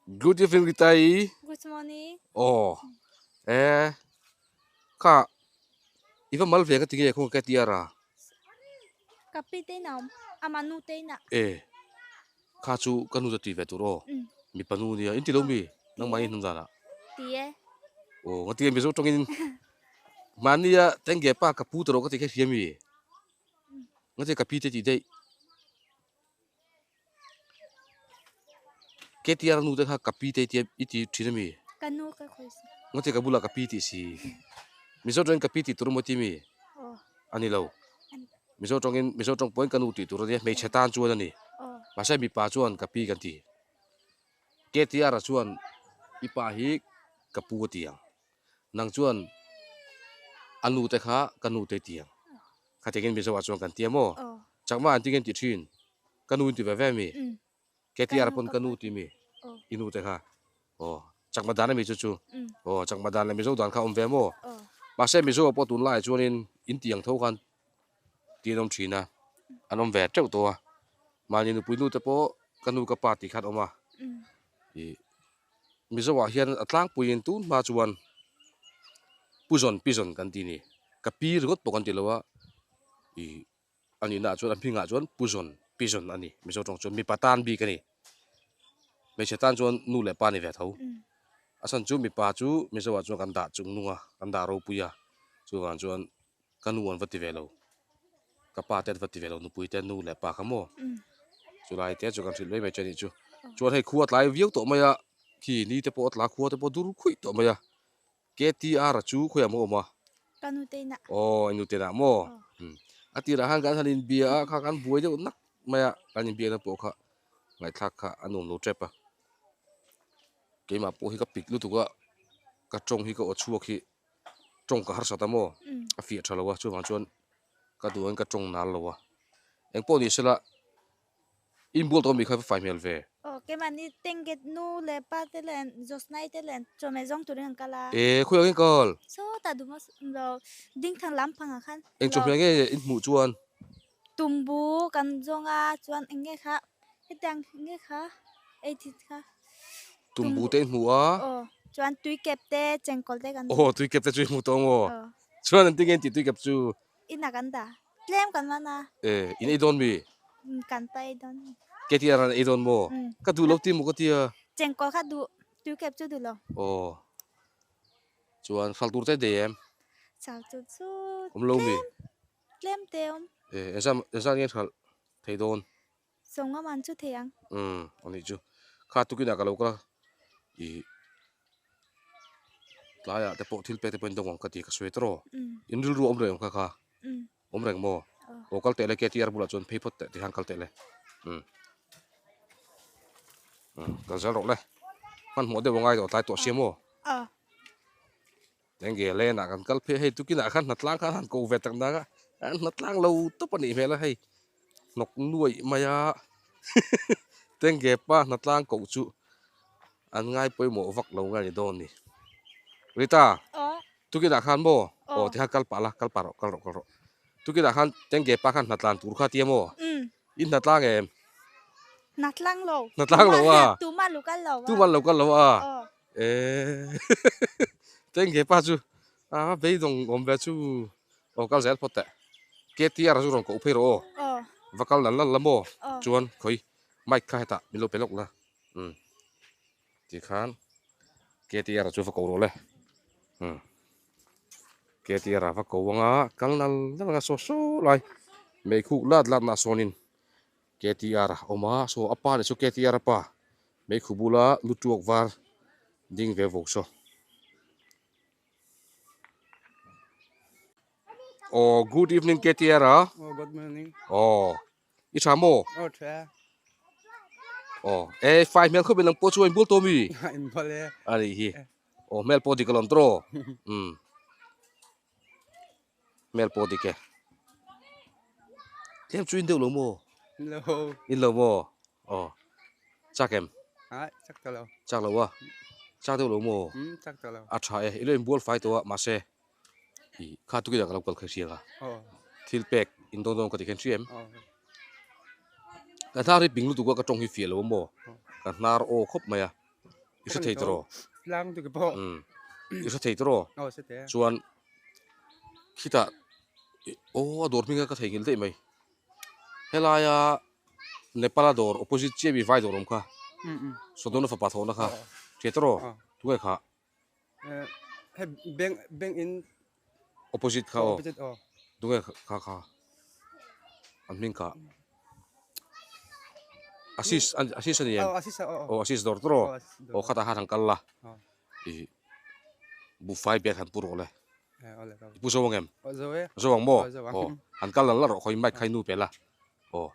Good evening Ritai. Good morning. Aw e kha i va mal ve ka ti nge khaw ka ti ara. Ka pi te na ama nu te na. E kha chu ka nu ta ti ve tur aw. Mi panu nia in ti lo mi nangmah hi hnam dan ah. Ti e. Aw nga ti nge mizo tawngin mahnia tengge pa ka pu ta rawh ka ti kha hria mi. Nga ti ka pi te tih daih. KTR nu te kha ka pi te tia i ti thin ami? Ka nu ka khawi si. Nga ti ka bulah ka pi tih si. Mizo tawngin ka pi tih tur emaw ti mi? Aw. A ni lo. Mizo tawngin Mizo tawng pawhin ka nu tih tur a nia, hmeichhe tan chuan a ni. Mahse mipa chuan ka pi kan ti. KTR a chuan i pa hi ka pu a ti ang. Nang chuan a nu te kha ka nu te ti ang. Khatingin Mizo ah chuan kan ti a maw? Chakma an tingin ti thin. Ka nu in ti ve ve mi? KTR pawn ka nu ti mi? I nu te kha? Aw, chakma dan a mi chu chu. Aw, chakma dan leh Mizo dan kha awm ve maw? Mahse Mizo ah pawh tunlaiah chuanin in ti ang tho khan ti an awm thin a, an awm ve teuh tawh a. Mahni nupui nu te pawh ka nu ka pa tih khan awm a. Ih. Mizo ah hian a tlangpuiin tun hma chuan Puzawn Pizawn kan ti ni. Ka pi ringawt pawh kan ti lo a, ih a nihna ah chuan a hmingah chuan Puzawn Pizawn a ni. Mizo tawng chuan mipa tan bik a ni. Hmeichhe tan chuan nu leh pa ni ve tho. A chhan chu mipa chu Mizo ah chuan kan dah chung nung a, kan dah ropui a, chuvang chuan ka nu an va ti ve lo, ka pa te an va ti ve lo, nupui te nu leh pa kha maw chulai te chu kan hrilh mai mai che a nih chu. Chuan hei khua tlai viau tawh mai a, khi ni te pawh a tla khua te pawh dur khuih tawh mai a, KTR a chu khawiah maw awm a? Ka nu te inah. Aw i nu te inah maw? A tirah khan kan han inbia a, kha kan buai deuh nak mai a, kan inbiakna pawh kha ngaihthlak kha a nuam lo tep a, keimah pawh hi ka pik lutuk a, ka tawng hi ka aw chhuak hi. tawng ka harsat a maw a fiah tha lo a chuvang chuan ka duh angin ka tawng nal lo a engpawh ni sela inbual tawh ami kha va fai hmel ve. Aw keimahni tengket nu leh pa te leh Josnai te leh chawhmeh zawng turin an kal a. E khawi angin kal? Sawtah duh maw lo dingthang lampang ah khan. Eng chawhmeh nge in hmuh chuan? Tumbu kan zawng a chuan eng nge kha hetiang eng nge kha ei thit kha. Tumbu te in hmu a. Aw chuan tui kep te chengkawl te kan. Aw tui kep te chu i hmu tawh maw? Aw. Chuan engtin nge in tih tui kep chu? Inah kan dah tlem kan man a. E in ei dawn mi? Kan pa ei dawn. KTR an ei dawn maw? Ka duh lo ti maw ka tia. Chengkawl kha duh tui kep chu duh lo. Aw chuan hral tur te dei em? Chau chu chu Awm lo mi? Tlem te awm. E engzah engzah nge hralh thei dawn? Sawng aman chu thei ang. Umm anih chu. Kha tukinah ka lo kal a, ih tlaiah te pawh thil pek te pawh in dawng ang ka ti ka sawi tawrh aw. In rilru a awm reng kha kha. Awm reng maw? Aw kal teh le KTR bulah chuan phei phawt teh tihian kal teh le. Umm umm kal zel rawh le. Hmanhmawh deuh a ngai tawh tlai tawh sia maw? Aw. Enge lane ah kan kal phei a hei tukin ah khan hnatlang khan han ko ve tak nang a an hnatlang lo tawp a nih hmel a hei hnawk nuaih mai a tenge pa hnatlang koh chu an ngai pawimawh vak lo nge a ni dawn ni Rita tukin ah khan maw aw tikhan kal pah la kal pah rawh kal rawh kal rawh tukin ah khan tenge pa khan hnatlan tur kha tia maw i hnatlang em hnatlang lo hnatlang lo a tumah lo kal lo a tumah lo kal lo a Eee tengge pa chu a beidawng awm ve chu aw kal zel phawt teh KTR chu rawn koh phei rawh aw va kal lal lal la maw chuan khawi mic kha hetah min lo pe lawk la umm tikhan KTR chu va ko rawh le umm KTR a va ko anga kal nal nal anga saw saw lai meikhuk lat lat nah sawnin KTR a awm a saw a pa leh chu KTR a pa meikhu bula lu tuak var ding ve vawk saw aw good evening KTR a aw good morning aw i tha maw aw tha aw e fai hmel khawp in lang pawh chu a inbual tawh mi inbual e a nih hi aw hmel pawh dik alawm tawh umm Hmel pawh dik e. Tlem chu in deuh lo maw? In lo. In lo maw? Aw. Chak em? Ai, chak ta lo. Chak lo a? Chak deuh lo maw? Um, chak ta lo. A tha e, i lo inbual fai tawh a, mahse i kha tukin ah ka lo kal kher hriang a. Aw. Thil pek in dawn dawn ka ti khen hria em? Aw. Ka hnar hi ping lutuk a, ka tawng hi fiah lo a maw? Ka hnar aw khawp mai a. I hre thei tawh. Tlang tu ke pawh. Um. I hre thei tawh. Aw hre thei. Chuan khitah aw a dawr hming kha ka theihnghilh daih mai. Helaia Nepal a dawr opposite chiah mi vai dawr awm kha. Sodona fapa thawhna kha. Hria tawh. Tunge kha? Hei bank bank in opposite kha aw. Opposite aw. Tunge kha kha? An hming kha. Assis Assis a ni em? Aw Assis aw. Aw Assis dawr tawh aw. Aw khatah khan han kal la. I buhfai bag han pu rawh le. I pu zo ang em? Zo e. Zo ang maw? Aw han kal la rawh khawi mic kha i nu pe la. Aw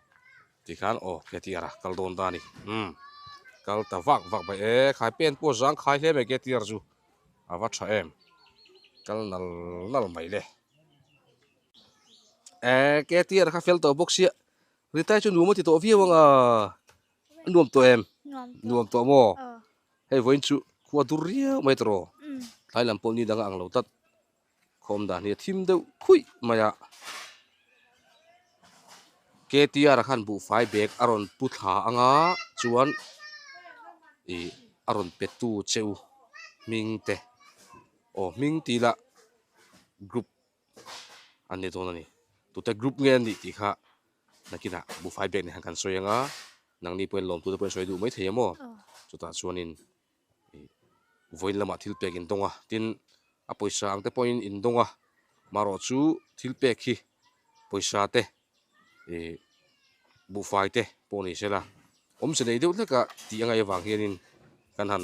tikhan aw KTR a kal dawn ta a ni. Umm kal ta vak vak mai e khai pen pawh zang khai hle mai KTR chu a va tha em. Kal nal nal mai le. E KTR kha fel tawh bawk sia Ritai chu nuam a ti tawh viau ang a, a nuam tawh em? Nuam tawh maw? Hei vawiin chu khua dur riau mai tawh tlai lam pawh ni dang a ang lo tlat khawm dan hi a thim deuh khuih mai a KTR a khan buhfai bag a rawn pu thla ang a chuan ih a rawn pe tu cheu hming te aw hming tih lah group an ni dawn a ni. Tute group nge an nih tih kha nakinah buhfai bag nen khan kan sawi ang a, nangni pawhin lawmtute pawhin sawi duh maithei a maw? Chutah chuanin ih vawiin lamah thil pek in dawng a, tin a pawisa ang te pawhin in dawng a, marawh chu thil pek hi pawisa te ih buhfai te pawh ni sela awmze nei deuh hlek a tih a ngaih avang hianin kan han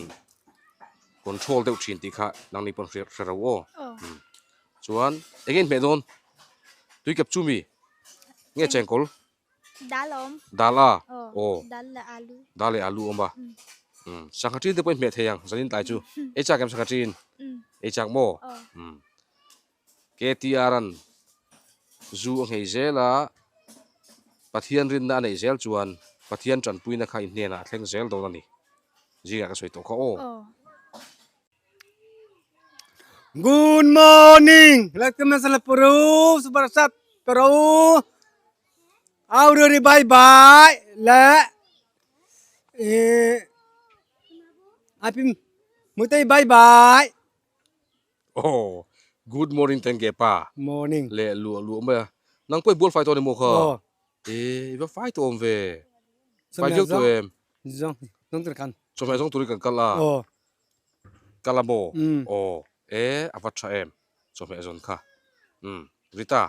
control deuh thin tih kha nangni pawh hre hre ro aw chuan eng nge in hmeh dawn tui kep chu mi nge chengkawl dal a awm dal a aw dal leh alu dal leh alu awm a sangha tin te pawh in hmeh thei ang zanin tlai chu ei chak em sangha tin ei chak maw KTR an zu a nghei zel a, Pathian rinna a neih zel chuan Pathian tanpuina kha i hnenah a thleng zel dawn a ni. Zingah ka sawi tawh kha aw. Good morning! Lakkamasala Peru, Subarsat Peru, Aurori bye bye le eh Apim Mutai bye bye. Aw, good morning tengge pa. Morning. Leh luah luah mai a. Nang pawh i bual fai tawh a ni maw kha? Aw. E, i va fai tawh awm ve. Fai viau tawh em? Zawng, zawng tur kan. Chawhmeh zawng turin kan kal a. Aw. Kal a maw? Umm. Aw, e, a va tha em chawhmeh zawn kha. Umm, Rita,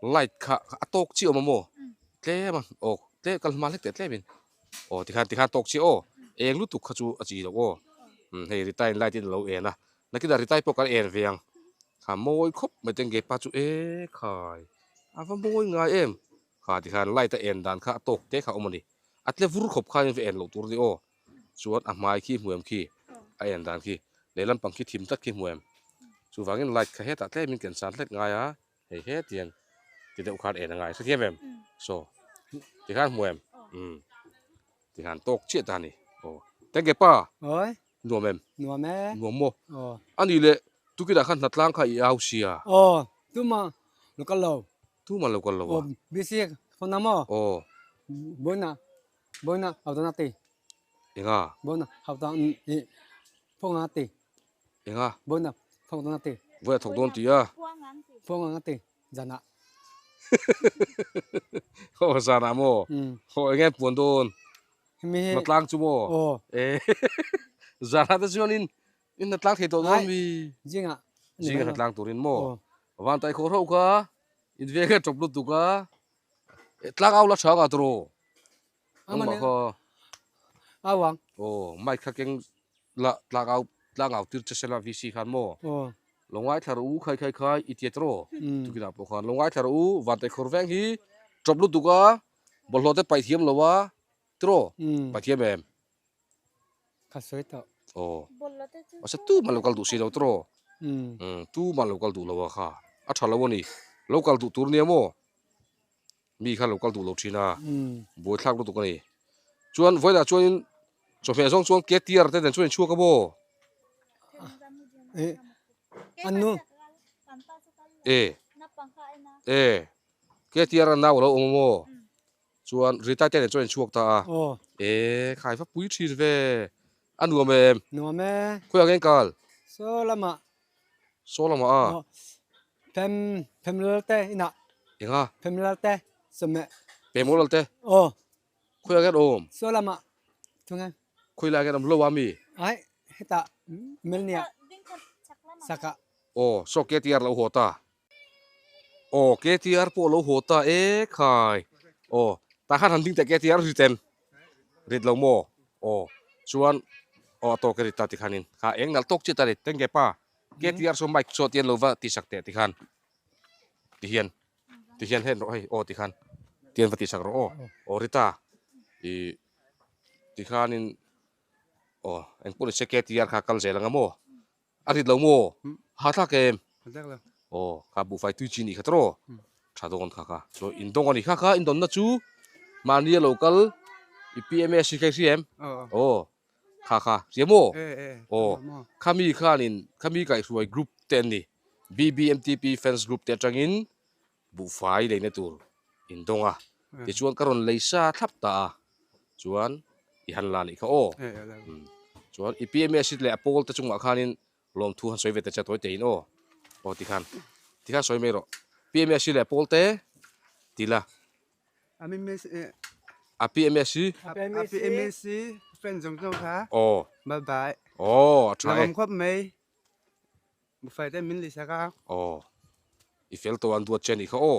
light kha a tawk chiah awm a maw? Tlem a, aw, tlem kal hma hlek teh tlemin. Aw, tikhan tikhan tawk chiah aw. Eng lutuk kha chu a chi loh aw. Umm, hei Rita in light in a lo en a. Nakinah Ritai pawh kan en ve ang. Kha mawi khawp mai te nge pa chu e khai a va mawi ngai em. Kha tikhan light a en dan kha a tawk te kha a awm a ni. A tle vur khawp khan va en loh tur a ni aw. Chuan a hmai khi hmuam khi a en dan khi lehlam pang khi thim tlat khi hmuam. Chuvangin light kha hetah tlemin ken san hlek ngai a hei hetiang ti deuh khan en a ngai hrethiam em. Saw tikhan hmuam umm tikhan tawk chiah ta a ni aw. Tengge pa. Awi. Nuam em? Nuam e. Nuam maw? Aw. A nih leh, tukinah khan hnatlang kha i au sia. Aw, tuma lo kal lo. Tuma lo kal lo a. Aw, BC phone na maw? Aw. Boina, boina hau ta na ti. Enga? Boina hau ta i phone na ti. Enga? Boina phone ta na ti. Vawi a thawk dawn ti a. Phone na ti, zanah. Aw, zanah maw? Aw, enge puan dawn? Hemi hi Hnatlang chu maw? Aw. E Zanah te chuan in in hnatlang thei tawh dawn mi? Zingah. Zingah hnatlang turin maw? Aw. Van tai khawh reuh kha in veng a tawp lutuk a. Tlang au la tha nga tawh. Nangmah kha. Au ang. Aw, mic kha keng la tlang au tlang au tir che sela VC khan maw? Aw. Lo ngaithla rawh u khai khai khai i tiat rawh. Tukinah pawh khan lo ngaithla rawh u van tai khawr veng hi tawp lutuk a. Bawlhhlawh te paih thiam lo a, tiraw? Paih thiam em? Ka sawi tawh. Aw. Mahse tumah lo kal duh si lo tiraw? Tumah lo kal duh lo a kha. A tha lo a ni. Lo kal duh tur nia maw? Mi kha lo kal duh lo thin a. Buaithlak lutuk a ni. Chuan vawilah chuanin chawhmeh zawng chuan KTR te nen chuan inchhuak a maw? Annu. E. E. KTR a nau a lo awm a maw? Chuan Rita te nen chuan inchhuak ta a. E khai va pui thin ve. A nuam em? Nuam e. Khawiah nge kal? Saw lamah. Saw lamah a? Aw. Pem, pem lal te inah. Enga? Pem lal te sawmeh. Pem lal te? Aw. Khawiah nge an awm? Saw lamah. Tunge? Khawi lai nge an awm lo a mi? Ai, hetah Melnia sakah. Aw, saw KTR lo haw ta. Aw KTR pawh lo haw ta e khai. Aw tah khan han ding teh KTR rit em? Rit lo maw? Aw chuan aw a tawk e rit ta tikhanin kha eng nalh tawk chiah ta rit teng ke pa KTR saw mic saw tian lo va ti sak teh tikhan tihian tihian hen rawh hei aw tikhan tian va ti sak rawh aw aw Rita ih tikhanin aw engpawh ni se KTR kha kal zel anga maw? A rit lo maw? Ha thlak em? Aw, kha buhfai tui chi nih kha tawh tha dawn kha kha. Chuan in dawng a ni kha kha in dawnna chu mahni a lo kal i PMS hi kha i hria em? Aw, kha kha hria maw? Aw, khami khanin khami kaihhruai group te an ni. BBMTP fans group te atangin buhfai leina tur in dawng a. Tichuan ka rawn lei sa thlap ta a, chuan i han la nih kha aw. Chuan i PMS leh a pawl te chungah khanin lawmthu han sawi ve ta che tawi tein aw. Aw tikhan, tikhan sawi mai rawh. PMS leh a pawl te ti la. A PMS. A PMS friend zawng zawng kha. Aw. Bye bye. Aw a tha e. Lawm khawp mai. Buffet te min lei sak a. Aw. I fel tawh an duat che anih kha aw.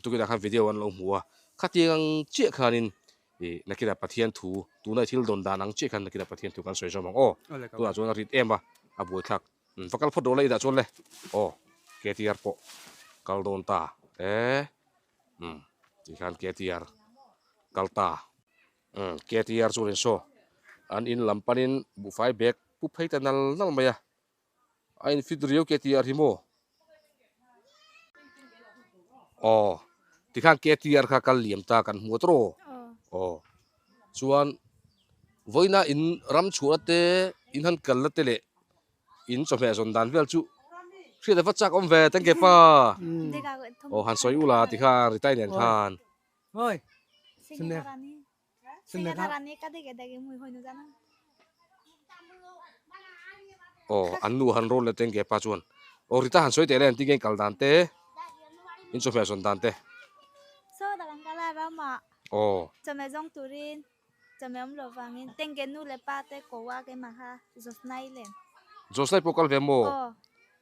Tukinah khan video an lo hmu a. Khatiang ang chiah khanin i nakinah Pathian thu tuna i thil dawn dan ang chiah khan nakinah Pathian thu kan sawi zawm ang aw. Tunah chuan a rit em a, a buaithlak. Va kal phawt rawh la inah chuan le. Aw. KTR pawh kal dawn ta e. Umm tikhan KTR kal ta. Umm KTR chuan saw an in lam panin buhfai bag pu phei ta nal nal mai a. A in fit riau KTR hi maw? Aw, tikhan KTR kha kal liam ta kan hmu a tawh. Aw, chuan vawiina in ram chhuahna te, in han kalna te leh in chawhmeh zawn dan vel chu hriat a va chak awm ve tengke pa. Aw, han sawi ula tikhan Ritai nen khan. Aw an nu han rawn leh tengge pa chuan aw Rita han sawi teh le engtin nge kal dan te in chawhmeh zawn dan te. Saw tak an kal a ramah Aw. Chawhmeh zawng turin chawhmeh awm loh vangin tengge nu leh pa te ko a keimah kha Josnai len. Josnai pawh kal ve maw? Aw.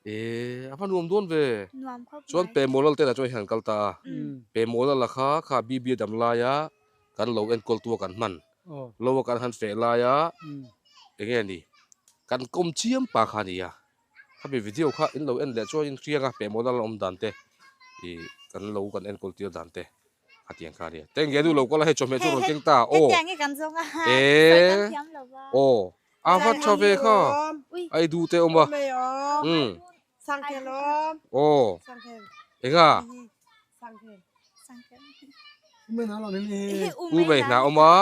E a va nuam dawn ve. Nuam khawp mai. Chuan Pemawlal te lah chuan hian an kal ta a. Pemawlal kha kha BB a dam laia kan lo enkawl tu a kan hman. Lo a kan han feh laia eng nge ni kan kawm chiam pa kha a ni a. Khami video kha in lo en leh chuan in hriang a Pemawlal awm dan te ih kan lo kan enkawl tir dan te khatiang kha a ni a. Teng nge nu lo kal a hei chawhmeh chu rawn keng ta a aw. Hetiang hi kan zawng a sawi kan thiam lo va. Aw A va tha ve kha. Ai du te awm a. Umm. Aw. Enga? U mei hna awm a.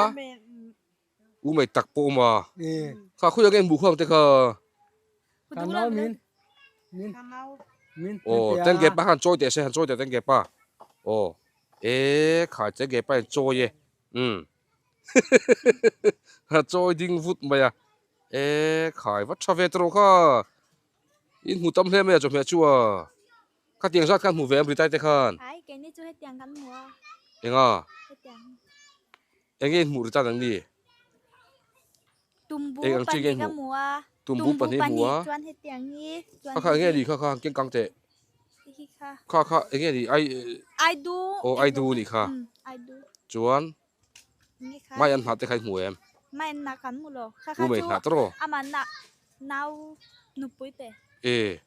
U mei tak pawh awm a. Kha khawiah nge hmuh khawng te kha? Aw, tengge pa khan chawi teh se, han chawi teh tengge pa. Aw. E kha tengge pa in chawi e. Umm. A chawi ding vut mai a, e khai va tha ve tawh kha, in hmu tam hle mai a chawhmeh chu a, khatiang zat khan hmu ve em Ritai te khan? Ai keini chu hetiang kan hmu a. Enga? Hetiang. Enge in hmuh Ritai nang ni? Tumbu Eng ang chi nge pahnih ka hmuh? hmu a. Tumbu pahnih hmu a. Chuan hetiang hi chuan Kha kha enge ni kha kha keng kang teh. Hi kha. Kha kha enge ni ai Aidu. Aw aidu ni kha. Aidu. Chuan Mai an hnah te kha i hmu em? Mai an hnah kan hmu lo. Kha kha chu amah nah nau nupui pe. E.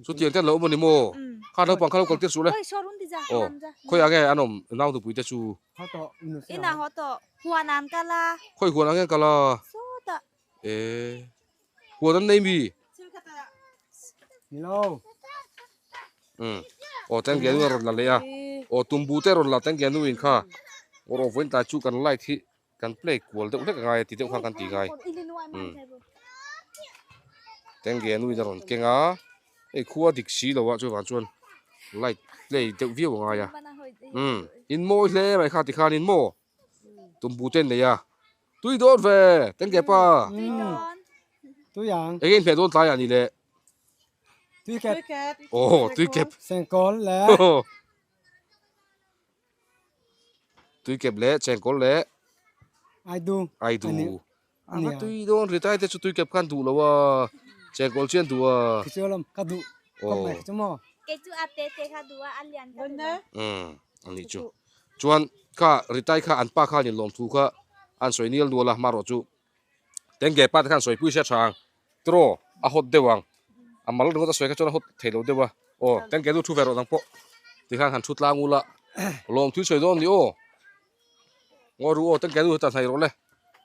Chutiang te an lo awm a ni maw? Kha naupang kha lo kal tir suh le. Aw, khawiah nge an awm nau nupui te chu? Inah haw tawh. Huan an kal a. Khawi huan ang nge an kal a? Sawtah. E. Huan an nei mi? Ni lo. Umm. Aw tengge nu a rawn la leh a. Aw tumbu te a rawn la tengge nu in kha. Aw rawh vawiin tlai chu kan light hi kan play kual deuh hlek a ngai a ti deuh khan kan ti ngai. Umm. Tengge nu in a rawn keng a. Hei khua dik si lo a chuvang chuan light play deuh viau a ngai a. Umm. In mawi hle mai kha tikhanin maw tumbu te an nei a. Tui dawn ve, tengge pa. Tui dawn. Tui ang. Enge in hmeh dawn tlai ah ni le? Tui kep. Aw, tui kep. Sengkawl le. Tui kep le, chengkawl le. Aidu. Aidu. Ava tui dawn ritai te chu tui kep khan duh lo a, chengkawl chian duh a. Khichu lam ka duh. Kawp mai khichu maw. Kei chu a te te kha duh a, a lian ka duh lo. Umm anih chu. Chuan kha ritai kha an pa khan in lawmthu kha an sawi nial nual a, hmarawh chu tengge pa te khan sawi pui sia tha ang. Tiraw a hot deuh ang. A mal ringawt a sawi kha chuan a hot thei lo deuh a. Aw tengge nu thu ve rawh nang pawh tikhan han thu tlang ula lawmthu i sawi dawn ni aw. Ngaw ru aw tengge nu heta hnai rawh le.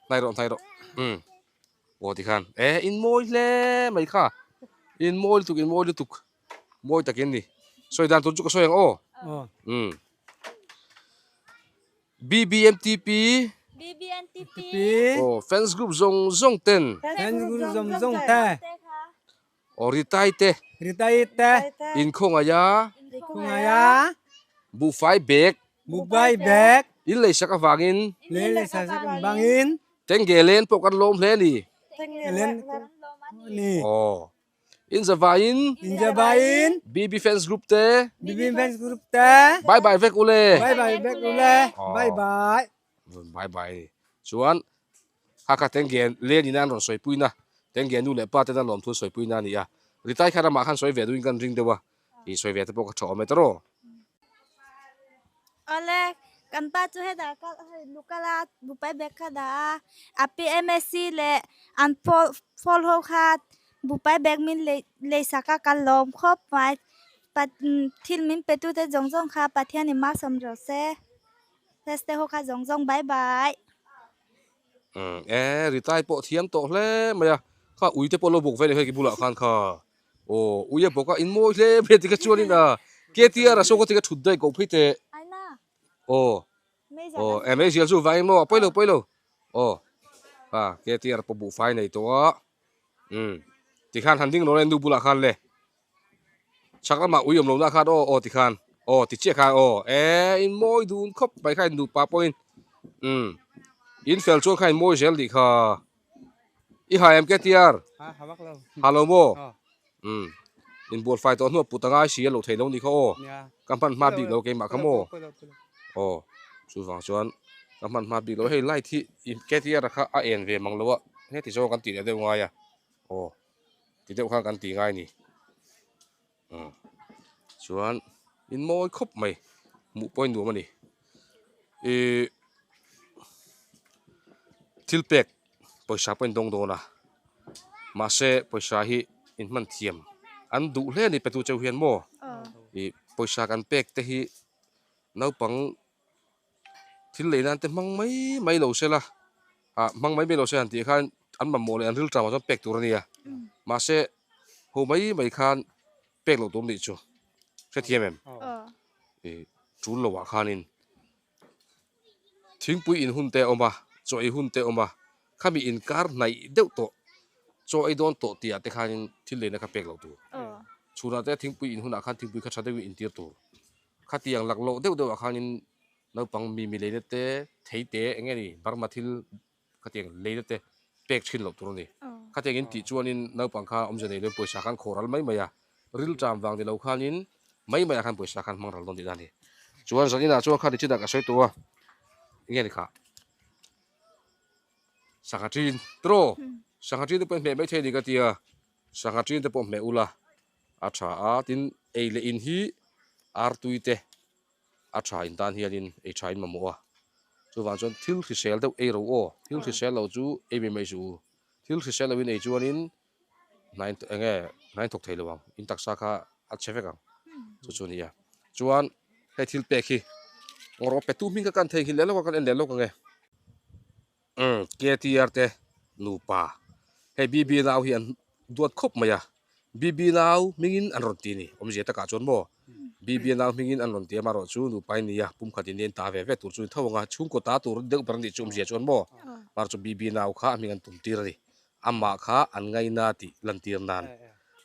Hnai rawh hnai rawh. Umm aw tikhan e in mawi hle mai kha. In mawi lutuk in mawi lutuk. Mawi takin ni. Sawi dan tur chu ka sawi ang aw. Umm. BBMTP. BBMTP. Aw fans group zawng zawng ten. Fans group zawng zawng te. Aw Ritai te. Ritai te. Inkhawngaih a. Inkhawngaih a. Buhfai bag. Buhfai bag. In leisak avangin. In leisak avangin. Tengge len pawh kan lawm hle a ni. Tengge len kan lawm a ni. Aw. In zavaiin. In zavaiin. BB fans group te. BB fans group te. Bye bye vek ule. Bye bye vek ule. Bye bye. Bye bye. Chuan Hakha Tengge len in an rawn sawi puina Tengge nu leh pa ten an lawmthu an sawi puina a ni a. Ritai khan amah khan sawi ve duhin kan ring deuh a. Ih sawi ve te pawh ka tha awm e tawrh aw. Awle, kan pa chu hetah kal hei lukal a bupai bag kha dah a, a PMSC leh an pawl pawl ho kha bupai bag min lei lei sak a ka lawm khawp mai pa thil min pe tute zawng zawng kha Pathianin malsawm rawh se test te ho kha zawng zawng bye bye. Umm e ritai pawh thiam tawh hle mai a, kha ui te pawh lo bawk ve ni hei bulah khan kha. Aw ui a bawk a in mawi hle mai a ti kha chuanin a KTR a saw ka ti kha thut daih koh phei teh. Aw aw e mai zial chu vang emaw a pawi lo pawi lo aw a KTR pawh buhfai nei tawh a umm tikhan han ding lo le nu bulah khan le chhak lamah ui awm lo na khan aw aw tikhan aw ti chiah khan aw e in mawi dun khawp mai kha in nupa pawhin umm in fel chuan kha in mawi zel tih kha. I ha em KTR? Ha ha vak lo. Ha lo maw? Umm. In bual fai tawh hnuah put a ngai si a lo thei lo ni kha aw. Ka hman hma bik lo keimah kha maw? Aw. Chuvang chuan ka hman hma bik lo. Hei light hi KTR kha a en ve mang lo a. Heti zawng kan tih leh deuh ngai a. Aw. Ti deuh khan kan ti ngai ni. Umm. Chuan in mawi khawp mai. Hmuh pawh a nuam a ni. Ihh thil pek pawisa pawh a indawng dawn a mahse pawisa hi in hman thiam an duh hle a ni petu cheu hian maw ih pawisa kan pek te hi naupang thil lei nan te hmang mai mai lo se la ah hmang mai mai lo se han tih khan an mamawh leh an rilṭam ah chuan pek tur a nia mahse ho mai mai khan pek loh tur nih chu hrethiam em ih tul lo ah khanin thingpui in hun te a awm a chaw ei hun te a awm a khami inkar hnaih deuh tawh chaw ei dawn tawh tih ah te khanin thil leina kha pek loh tur chhunah te thingpui in hunah khan thingpui kha tha deuhin intir tur khatiang laklawh deuh deuh ah khanin naupang mimi leina te thei te eng nge ni Burma thil khatiang leina te pek thin loh tur a ni. Khatiang in tih chuanin naupang kha awmze nei loin pawisa khan khawh ral mai mai a, rilṭam vang ni lo khanin mai maiah khan pawisa khan hmang ral dawn tihna a ni. Chuan zaninah chuan kha nichinah ka sawi tawh a, enge ni khah? Sangha ṭin tiraw? Sangha ṭin te pawh i hmeh maithei a ni ka ti a, sangha ṭin te pawh hmeh ula a ṭha a, tin ei leh in hi artui te a tha in tan hianin ei tha in mamawh a, chuvang chuan thil hrisel deuh ei ro aw, thil hrisel lo chu ei mai mai suh u, thil hrisel lo in ei chuanin hnain eng nge hnain thawk thei lo ang, in taksa kha a chhe vek ang chu chu a ni a, chuan hei thil pek hi ngawrh petu hming kha kan theihnghilh leh lawk a kan en leh lawk ang e. Umm KTR te nupa hei BB nau hi an duat khawp mai a BB nau hmingin an rawn ti a ni awmzia takah chuan maw BB nau hmingin an rawn ti a amaherawh chu nupa in nia pum khat in nia in ta ve ve tur chu ni tho ang a chhungkaw ta tur deuh ber a nih chu awmzia chuan maw amaherawh chu BB nau kha a hming an tum tir a ni amah kha an ngaina tih lantir nan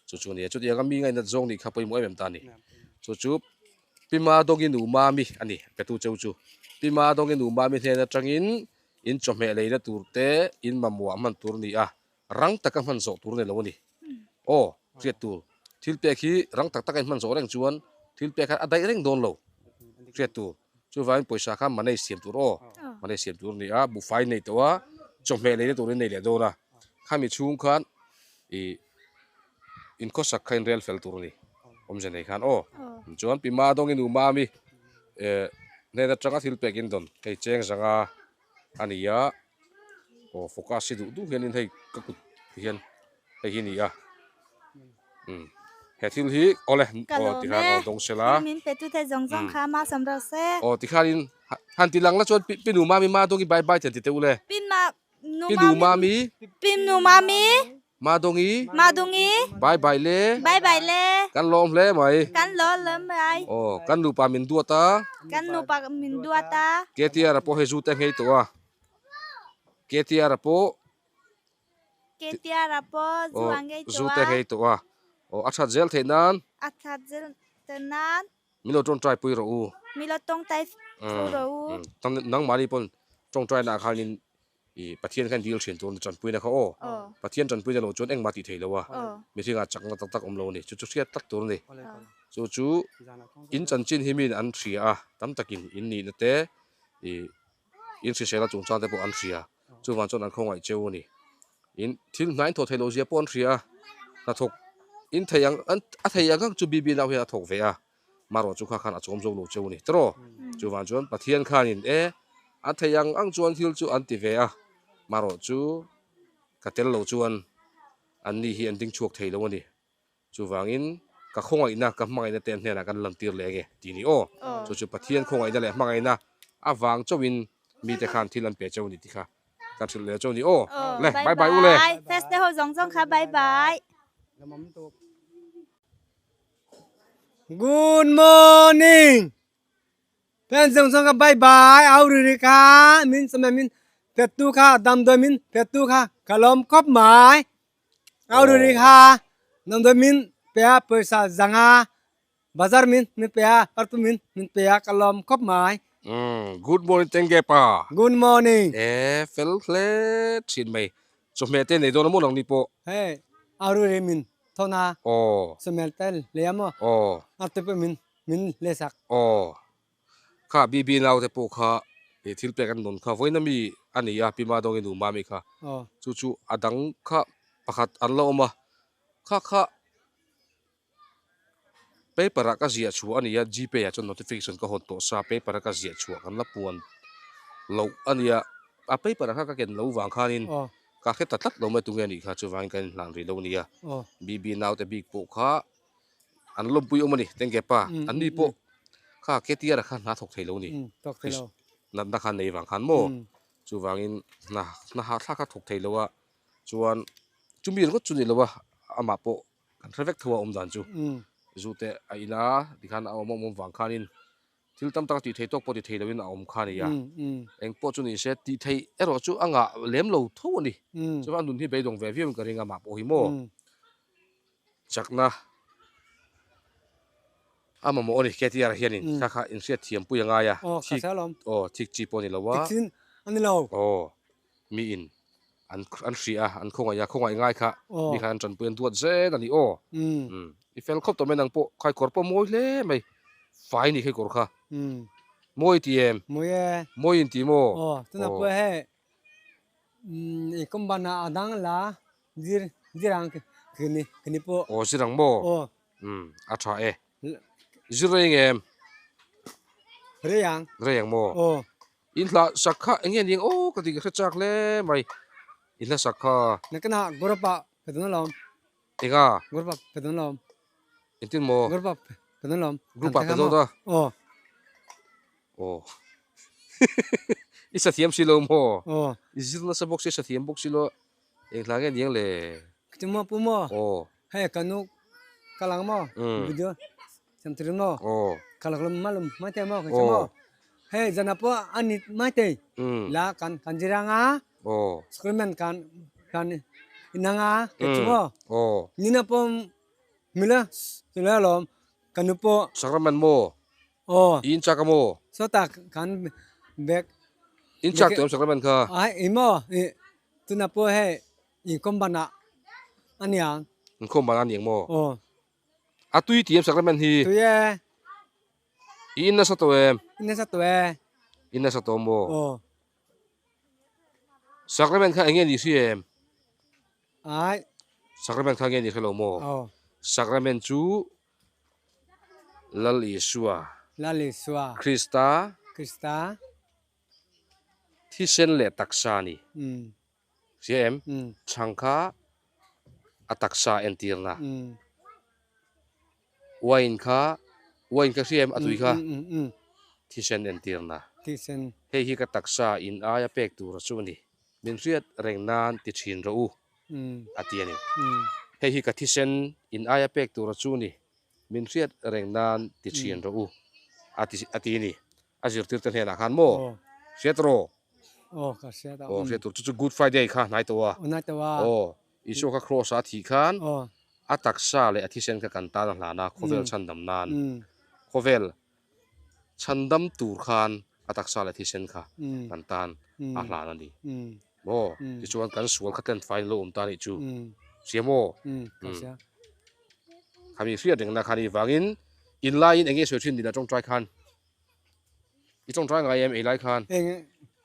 chu chu a ni a chutiang a mi ngainat zawng nih kha pawimawh em em ta a ni chu chu Pi Madongi nu Mami a ni, petu cheu chu. Pi Madongi nu Mami hnen atangin In chawhmeh leina tur te in mamawh hman tur a ni a, rang taka hman zawh tur a ni lo a ni. Aw, hriat tur. Thil pek hi rang tak taka in hman zawh reng chuan thil pek khan a daih reng dawn lo. Hriat tur. Chuvangin pawisa kha manage siam tur aw. Manage siam tur a ni a, buhfai nei tawh a, chawhmeh leina tur in nei leh dawn a. Khami chhung khan ih inkhawsak kha in rel fel tur a ni. Awmze nei khan aw. Chuan Pi Madawngin u Mami eh hnen atanga thil pek in dawn hei cheng zanga a ni a. Aw focus hi duh duh hianin hei ka kut hian hei hi a ni a. Umm he thil hi awle Ka aw tikhan lawm e. aw dawng sela. Thil min pe tu te zawng zawng kha ma sawm rawh se. Aw tikhanin han ti lang la chuan Pi Nu Mami Madawngin bye bye te han ti teh u le. Pi Ma Nu Pi Nu Mami Mami. Pi Nu Mami. Madongi. Madongi. Bye bye le. Bye bye le. Kan lawm hle mai. Kan lawm hle mai. Aw, kan nupa min duat a. Kan nupa min duat a. KTR a pawh hei zu te nghei tawh a. KTR a pawh. KTR a pawh zu a nghei tawh a. Zu te nghei tawh a. Aw, a that zel theih nan. A that zel theih nan. Min lo tawngtai pui rawh u. Min lo tawngtai pui rawh u. Nangmahni pawn tawngtai naah khanin I Pathian khan dil thin tur tanpuina kha aw. Pathian tanpuina lo chuan engmah tih thei lo a. Mihringah chakna tak tak awm lo a ni. Chu chu hriat tak tur a ni. Chu chu in chanchin hi miin an hria a, tam takin in nihna te i in hrisel a chungchang te pawh an hria. Chuvang chuan an khawngaih cheu a ni. In thil hna in thawh theih loh zia pawh an hria a. Hnathawk in thei ang a thei ang ang chu Bibi nau hian a thawk ve a. Marawh chu kha khan a chawm zo lo cheu a ni tawh. Chuvang chuan Pathian khanin e, a thei ang ang chuan thil chu an ti ve a, marawh chu ka tel lo chuan an ni hi an ding chhuak thei lo a ni. Chuvangin ka khawngaihna, ka hmangaihna te an hnenah kan lantir leh ange tih ni aw. Chu chu Pathian khawngaihna leh hmangaihna avang chauhin mite khan thil an pe cheu a ni tih kha kan hrilh leh cheu a ni aw. Le, bye bye u le. Feste ho zawng zawng kha bye bye. Good morning Pen zong zong ka bye bye au ri ri kha min chame min pet tu kha damdawi min pet tu kha ka lawm khawp mai au ri ri kha damdawi min pe a pawisa zanga bazar min min pe a artu min min pe a ka lawm khawp mai. Good morning tengge pa. Good morning. E fel hle thin mai. Chawhmeh te nei dawn a maw nang ni pawh. Hei au ri ri min Thawna Aw. Samuel tel le a maw? Aw. A te pawh min min le sak. Aw. Kha BB nau te pawh kha i thil pek an nawn kha vawiin ami a ni a Pi Madawng i nu Mami kha. Aw. Chu chu a dang kha pakhat an la awm a. Kha kha paper ah ka ziah chhuah a ni a Gpay ah chuan notification ka hawn tawh sa paper a ka ziah chhuah kan la puan loh a nia. A paper ah kha ka ken lo vang khanin. Aw. Ka hre ta tlat lo mai tunge anih kha chuvangin kan inhlan rih lo ania. BB naute bik pawh kha an lawmpui awm a ni Tengge pa an ni pawh kha KTR ah khan hna thawk thei lo a ni natna khan nei vang khan maw chuvangin hna hna hahthlak kha thawk thei lo a chuan chumi ringawt chu ni lo a amah pawh kan hre vek tho a awm dan chu zu te a in a tikhan a awm awm vang khanin Thil tam tak a tih thei tawk pawh ti thei loin a awm kha a ni a, eng pawh chu ni se tih theih erawh chu a ngah lem lo tho a ni. Chuan a nun hi beidawng ve viau in ka ring a, mah pawh hi maw chakna a mamawh a ni KTR hianin kha kha inhriat thiam pui a ngai a, thik aw thik chi pawh a ni lo a, aw miin an an hria a, an khawngaih a, khawngaih ngai kha mi khan an tanpui an duat zel a ni aw. I fel khawp tawh mai nang pawh khaikawr pawh mawi hle mai, fai ni khaikawr kha. Mawi ti em? Mawi e. Mawi in ti maw? Aw, tuna pawh hei i kawmban ah a dang la zir zir ang kini kini pawh. Aw zir ang maw? Aw. A tha e. Zir rei ngem? Rei ang. Rei ang maw? Aw. In hla sak kha eng nge ni ang aw ka ti ka hre chak hle mai in hla sak kha. Nakina group ah ka dun alawm. Enga? Group ah ka dun alawm. Engtin maw? Group ah ka dun alawm. Group ah ka dun a? Aw. Aw. I sa thiam si lo maw? Aw. I zir nasa bawk si, i sa thiam bawk si lo. Eng hla nge ni ang le? Chu maw pu maw? Aw. Hei ka nu ka lang maw? Video siam turin maw? Aw. Ka lak lum malum mai te maw ka chu maw? Hei zan ah pawh a nit mai te la kan kan zir anga Aw. Sacrament kan kan inang a ka chu maw? Aw. Nina pawh mila chula lawm ka nu pawh. Sacrament maw? Aw. I in chak a maw? Sawtah kan bag. In chak tawh em sacrament kha? Ai emaw i tuna pawh hei inkhawm banah a niang. Inkhawm banah a niang maw? Aw. A tui tih em sacrament hi? Tui e. I in nasa tawh em? In nasa tawh e. In nasa tawh maw? Aw. Sacrament kha enge ni hri em? Ai. Sacrament kha enge ni hre lo maw? Aw. Sacrament chu Lal Isua. Lal Isua. Krista. Krista. Thisen leh taksa ni. Mm. Hria em? Mm. Chhang kha a taksa entirna. Mm. Wine kha, wine kha hria em a tui kha? Mm, mm, mm. Thisen entirna. Thisen. Hei hi ka taksa in aia pek tura chu a ni. Min hriat reng nan ti thin rawh u, a ti a ni. Hei hi ka thisen in aia pek tura chu ni, min hriat reng nan ti thin rawh u, a ti a ti a ni. A zirtirte hnenah khan maw? Hriat rawh. Aw, hriat tur. Chu chu Good Friday kha hnai tawh a. Aw, Isua kha Cross a thih khan a taksa leh a thisen kha kan tan a hlan a, khawvel chhandam nan. Khawvel Chhandam tur khan a taksa leh thisen kha kan tan a hlan a ni. Maw? Tichuan kan sual kha tlen faiin lo awm ta nih chu. Hria maw? Khami hriat rengna kha ni vangin in laiin eng nge sawi thin nila tawngtai khan? I tawngtai ngai em ei lai khan? Eng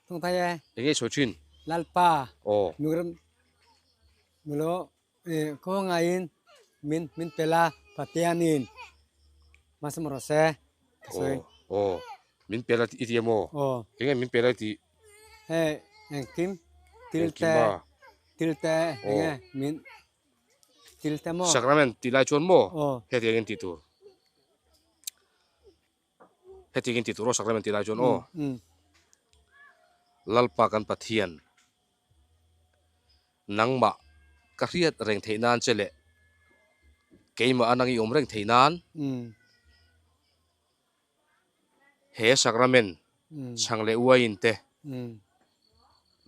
tawngtai e? Eng nge sawi thin? Lalpa. Aw. Mizoram Milo Khawngaiin min min pe la Pathianin hmasa rawh se ka sawi. Aw aw min pe la i ti emaw? Aw. Enge min pe la i tih? Hei engkim thil te thil te enge min thil te maw? Sacrament tih lai chuan maw? Aw. Hetiang in tih tur. Hetiang in tih tur aw sacrament tih lai chuan aw. Lalpa kan Pathian. Nangmah ka hriat reng theih nan che leh keimah a nang i awm reng theih nan he sacrament chhang leh uaiin te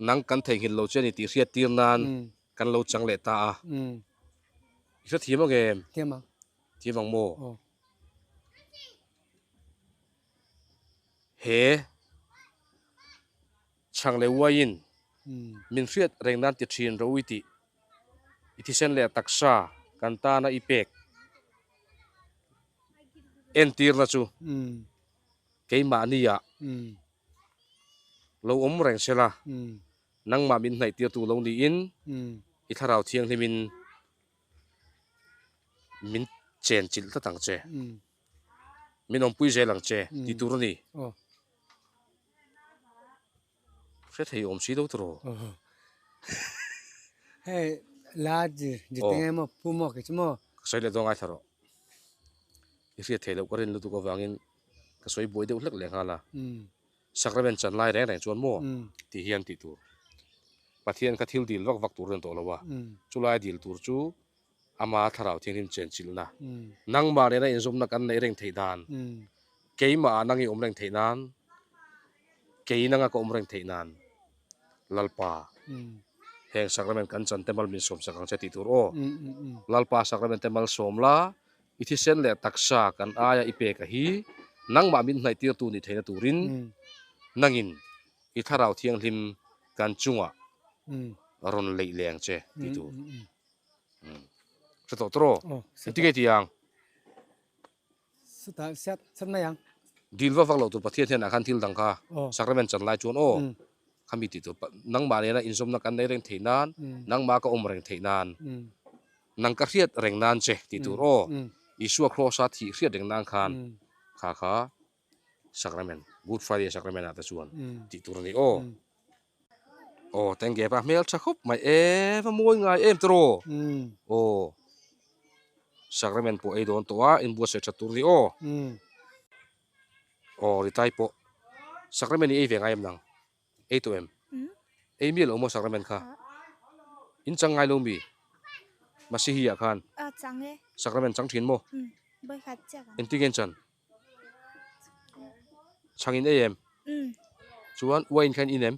nang kan theihnghilh lo che a ni tih hriat tir nan kan lo chang leh ta a. I hrethiam ang em? Thiam ang maw? He. Chhang leh uaiin min hriat reng nan ti thin ro i tih i thisen leh taksa kan tana i pek entirna chu keimahnia lo awm reng sela nangmah min hnaihtirtu lo niin i thlarau thianghlimin min chenchilh tlat ang che. Min awmpui zel ang che tih tur a ni. Hre thei awm si lo tawh. Hei la ji ji te nge maw pu maw kei chu maw. Ka sawi leh dawn ngaithla rawh. I hriat theih loh ka rin lutuk avangin ka sawi buai deuh hlek leh nghal a. Sacrament chan lai reng reng chuan maw tih hian tih tur. Pathian kha thil dil vak vak tur a ni tawh lo a. Chulai dil tur chu Ama Thlarau Thianghlim chenchilhna, nangmah nena inzawmna kan neih reng theih dan, keimah ah nang i awm reng theih nan, kei nanga ka awm reng theih nan, Lalpa, heng sacrament kan chan te mal min sawm sak ang che tih tur aw. Lalpa sacrament te mal sawm la, i thisen leh taksa kan aia i pek a hi, nangmah min hnaihtirtu nih theihna turin nangin i Thlarau Thianghlim kan chungah rawn leih leng che tih tur. Hre tawh tawh rawh. Engti nge tih ang? Dil vak vak loh tur Pathian hian ah khan thil dang kha sacrament chan lai chuan aw khami tih tur nangmah nena inzawmna kan nei reng theih nan nangmah ka awm reng theih nan nang ka hriat reng nan che tih tur aw Isua Kross a thih hriat reng nan khan kha kha sacrament Good Friday sacrament ah te chuan tih tur a ni aw. Aw tengge pa hmel tha khawp mai e va mawi ngai em tawh aw sacrament pawh ei dawn tawh a inbuatsaih that tur a ni aw aw ritai pawh sacrament hi ei ve ngai em nang ei tawh em ei miah lo maw sacrament kha in chang ngai lo mi masihi ah khan sacrament chang thin maw engtin nge an chan. Chhang in ei em? Chuan wine kha in in em?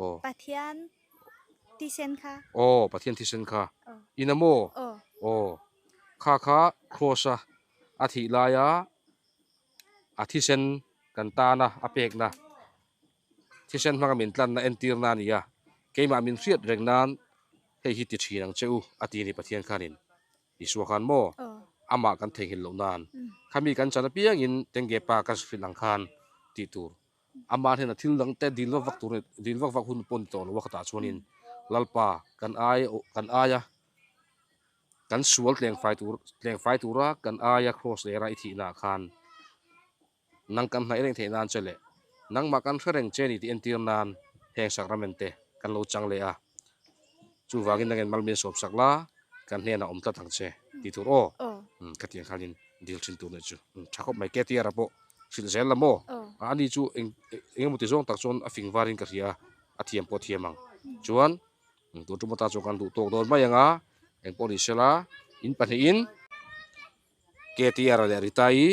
Aw. Pathian thisen kha. Aw, Pathian thisen kha. In a maw? Aw. Kha kha cross a a thih laia a thisen kan tana a pekna. Thisen hmanga min tlanna entirna a ni a, keimah min hriat reng nan hei hi ti thin ang che u, a ti a ni Pathian khanin. Isua khan maw? Amah kan theihnghilh loh nan khami kan chan apiangin tengge pa ka hrilh ang khan tih tur. Amah hnenah thil dang te dil vak vak tur dil vak vak hun pawh ni tawh lo a khatah chuanin Lalpa kan ai kan aia kan sual tlengfai tur tlengfai tura kan aia cross lera i thihnaah khan Nang kan hnaih reng theih nan che leh nangmah kan hre reng che ni tih entir nan heng sacrament te kan lo chang leh a. Chuvangin nangin mal min sawp sak la, kan hnenah awm tlat ang che tih tur aw. Ka tiang khanin dil thin tur nih chu tha khawp mai. KTR-a pawh hrilh zel la maw? Ani chu eng eng emaw ti zawng tak chuan a fing varin ka hria a, a thiam pawh a thiam ang. Chuan tun tum atan chuan kan duh tawk dawn mai ang a, engpawh ni sela in pahnihin KTR leh Rita-i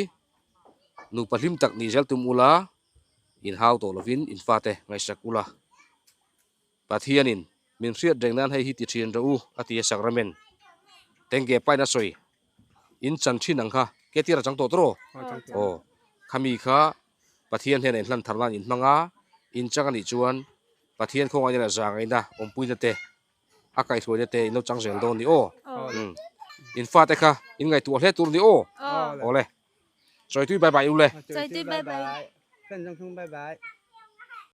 nupa hlim tak nih zel tum ula, inhau tawh lovin in fate ngaihsak ula. Pathianin min hriat reng nan hei hi ti thin rawh u a ti a Sacrament. Tengge pain a sawi in chan thin ang kha KTR a chang tawh tawh aw. Khami kha Pathian hnenah inhlan thar nan inhmang a, in chang anih chuan Pathian khawngaihna leh zangaihna awmpuina te a kaihhruaina te in lo chang zel dawn ni aw. In fate kha in ngaihtuah hle tur ni aw. Awle. Chawitui bye bye u le. Chawitui bye bye. Fan zawng thung bye bye.